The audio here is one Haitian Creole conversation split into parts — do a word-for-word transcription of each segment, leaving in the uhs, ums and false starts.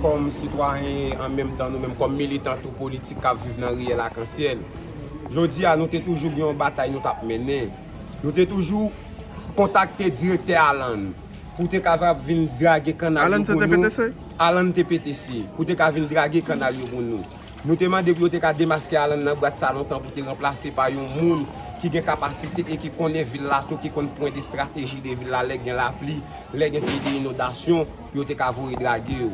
Kòm sitwayen, an menm tan nou menm kòm militan tou politik k ap viv nan riyèl Akansyèl. Jodi a, nou te toujou gen yon batay nou t ap mennen. Nou te toujou kontakte direktè Alan pou te kapab vin drage kannal yo pou nou. Alan T P T C? Alan T P T C, pou te ka vin drage kannal yo pou nou. Nou te mande pou yo te ka demaske Alan nan bwat sa lontan pou te ranplase pa yon moun ki gen kapasite e ki konnen vil la tou, ki konn pwen de estrateji de vil la lè gen lapli, lè gen seri de inondasyon, pou yo te ka voye drage yo.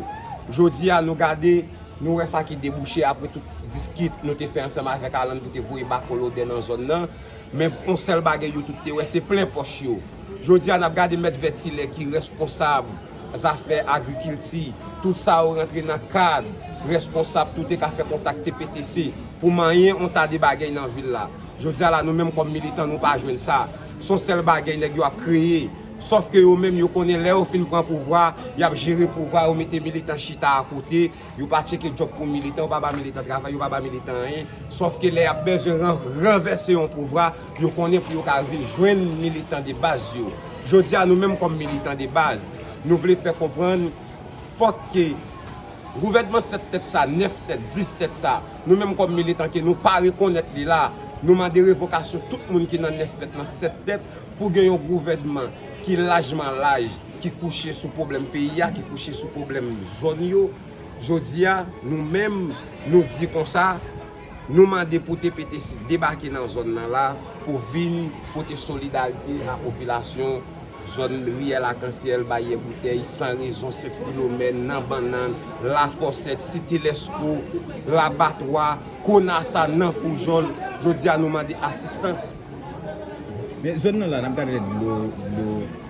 Jodi a, nou gade, nou wè sa ki debouche apre tout diskit nou te fè ansanm avèk Alan pou te voye bako lodè nan zòn nan. Men yon sèl bagay yo tout te wè, se plen pòch yo. Jodi a, n ap gade mèt vètilè ki reskonsab zafè agrikilti. Tout sa yo rantre nan kad reskonsab tou te ka fè kontak T P T C pou manyen yon ta de bagay nan vil la. Jodi a la, nou menm kòm militan, nou pa jwenn sa. Se yon sèl bagay nèg yo ap kreye. Sòf ke yo menm, yo konnen lè yo fin pran pouvwa, y ap jere pouvwa, yo mete militan chita akote, yo pa tcheke djòb pou militan, yo pa ba militan travay, yo pa ba militan anyen. Sòf ke lè y ap bezwen ran-, ranvèse yon pouvwa, yo konnen pou yo ka vin jwenn militan de baz yo. Jodi a, nou menm kòm militan de baz, nou vle fè konprann, fòk ke gouvènman sèt tèt sa, nèf tèt, dis tèt sa, nou menm kòm militan ke nou pa rekonèt li la, nou mande revokasyon tout moun ki nan nèf tèt lan, sèt tèt, pou gen yon gouvènman ki lajman laj, ki kouche sou pwoblèm peyi a, ki kouche sou pwoblèm zòn yo. Jodi a, nou menm, nou di konsa, nou mande pou T P T C debake nan zòn nan la pou vin pote solidarite a popilasyon zòn Riyèl Akansyèl, Bayè Boutèy, San Rezon, Sent Filomèn, Nan Bannann, Lafòsèt, Site Lèsko, Labatwa, Konasa, Nan Foujòl. Jodi a, nou mande asistans. Men zòn nan la, n ap gade lè dlo, dlo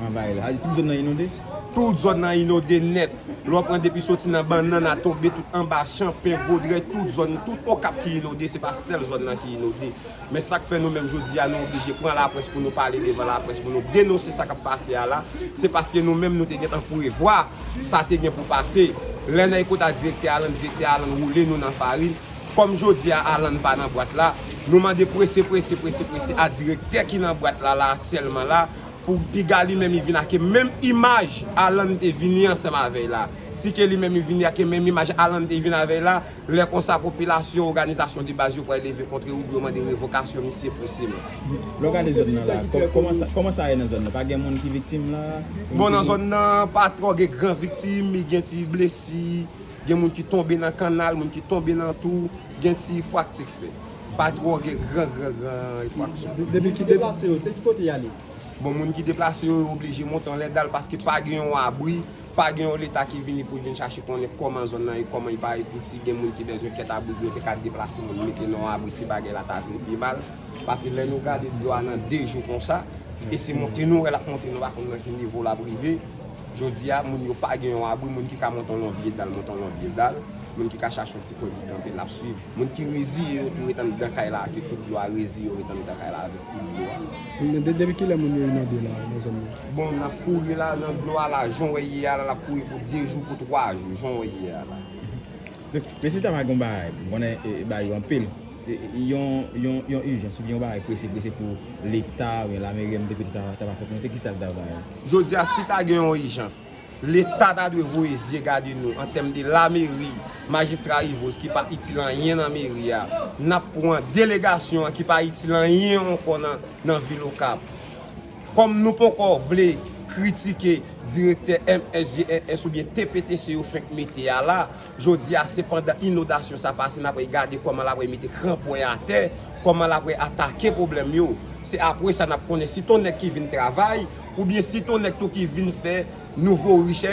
anvayi la. Sa vle di tout zòn nan inonde? Tout zòn nan inonde nèt. Lè w pran depi soti nan Bannann a tonbe tout anba Chanpen, Vodrèy, tout zòn, tout Okap ki inonde, se pa sèl zòn nan ki inonde. Men sa k fè nou menm jodi a, nou oblije pran laprès pou nou pale devan laprès, pou nou denonse sa k ap pase a la, se paske nou menm nou te gentan prevwa sa te gen pou pase. Lè nèg kota direktè Alan, direktè Alan woule nou nan farin. Kòm jodi a Alan pa nan bwat la, nou mande prese, prese, prese, prese a direktè ki nan bwat la, la aktyèlman la, pou piga li menm li vin ake menm imaj Alan te vini ansanm avè l la. Si ke li menm li vini ake menm imaj Alan te vin avè l la, lè konsa popilasyon, òganizasyon de baz yo pral leve kont ou pou yo mande revokasyon misye preseman. Lè w gade zòn nan la, kò-, kòman sa, kòman sa ye nan zòn nan? Pa gen moun ki viktim la? Bon, nan zòn nan, pa twò gen gran viktim, men gen ti blesi. Gen moun ki tonbe nan kannal, moun ki tonbe nan twou, gen ti frakti k fèt. Pa twò gen gran, gran, gran enfraksyon. De-, depi ki deplase yo, se ki kote y ale? Bon, moun ki deplase yo, yo oblije monte anlè dal paske pa gen yon abri, pa gen yon Leta ki vini pou vin chache konnen kòman zòn nan ye, kòman li pa ye, pou si gen moun ki bezwen kèt abri, yo te ka deplase moun mete nan yon abri si bagay la ta vin pi mal. Paske lè nou gade dlo a nan de jou konsa, e se monte nou wè l ap monte, nou pa konn nan ki nivo l ap rive. Jodi a, moun yo pa gen yon abri, moun ki ka monte yon vye dal, monte yon vye dal. Moun ki ka chache yon ti kwen pou kanpe, l ap swiv. Moun ki reziye yo tou ret anndan kay la, ke tout dlo a reziye yo ret anndan kay la avèk tout dlo a. Men de-, depi kilè moun yo inonde la, nan zòn nan? Bon, n ap kouri la, nan dlo a la, jan w wè ye a la, l ap kouri pou de jou, pou twa jou, jan w wè ye a la. Donk, mesye, ta va gen yon bagay, m konnen, e, e, bagay yo anpil. E, e, yon, yon, yon ijans oubyen yon bagay prese, prese pou Leta oubyen lameri M T P sa, ta va fèt, men se kisa l ta va ye? Jodi a, si ta gen yon ijans, Leta ta dwe voye zye gade nou an tèm de lameri, majistra Yvos ki pa itil anyen nan meri a. N ap pran delegasyon an ki pa itil anyen ankò nan, nan vil Okap. Kòm nou poko vle kritike direktè M S G R S oubyen T P T C yo fenk mete a la, jodi a se pandan inondasyon sa pase n ap gade kòman l ap mete kranpwen atè, kòman l ap atake pwoblèm yo. Se apre sa n ap konnen si t on nèg ki vin travay, oubyen si t on nèg tou ki vin fè nouvo rich,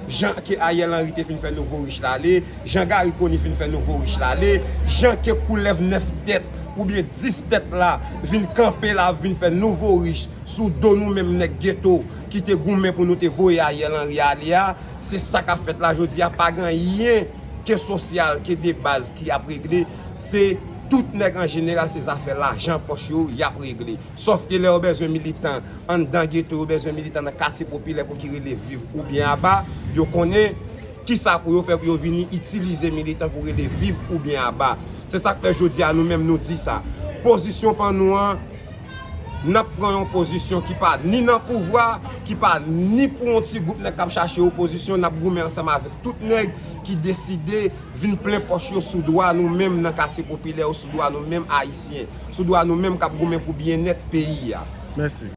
jan ke Ariel Henry te fin fè nouvo rich la ale, jan Garry Conille fin fè nouvo rich la ale, jan ke koulèv nèf tèt oubyen dis tèt la vin kanpe la, vin fè nouvo rich sou do nou menm nèg geto ki te goumen pou nou te voye Ariel Henry ale a. Se sa k ap fèt la jodi a, pa gen anyen ke sosyal, ke de baz ki ap regle. Se tout nèg an jeneral, se zafè lajan pòch yo y ap regle. Sòf ke lè yo bezwen militan anndan geto, yo bezwen militan nan katye popilè pou ki rele Viv oubyen Aba, yo konnen kisa pou yo fè pou yo vini itilize militan pou rele Viv oubyen Aba. Se sa k fè jodi a nou menm nou di sa. Pozisyon pa nou an, N ap pran yon pozisyon ki pa ni nan pouvwa, ki pa ni pou yon ti gwoup nèg k ap chache opozisyon. N ap goumen ansanm avèk tout nèg ki deside vin plen pòch yo sou dwa nou menm nan katye popilè yo, sou dwa nou menm Ayisyen, sou dwa nou menm k ap goumen pou byennèt peyi a. Mèsi.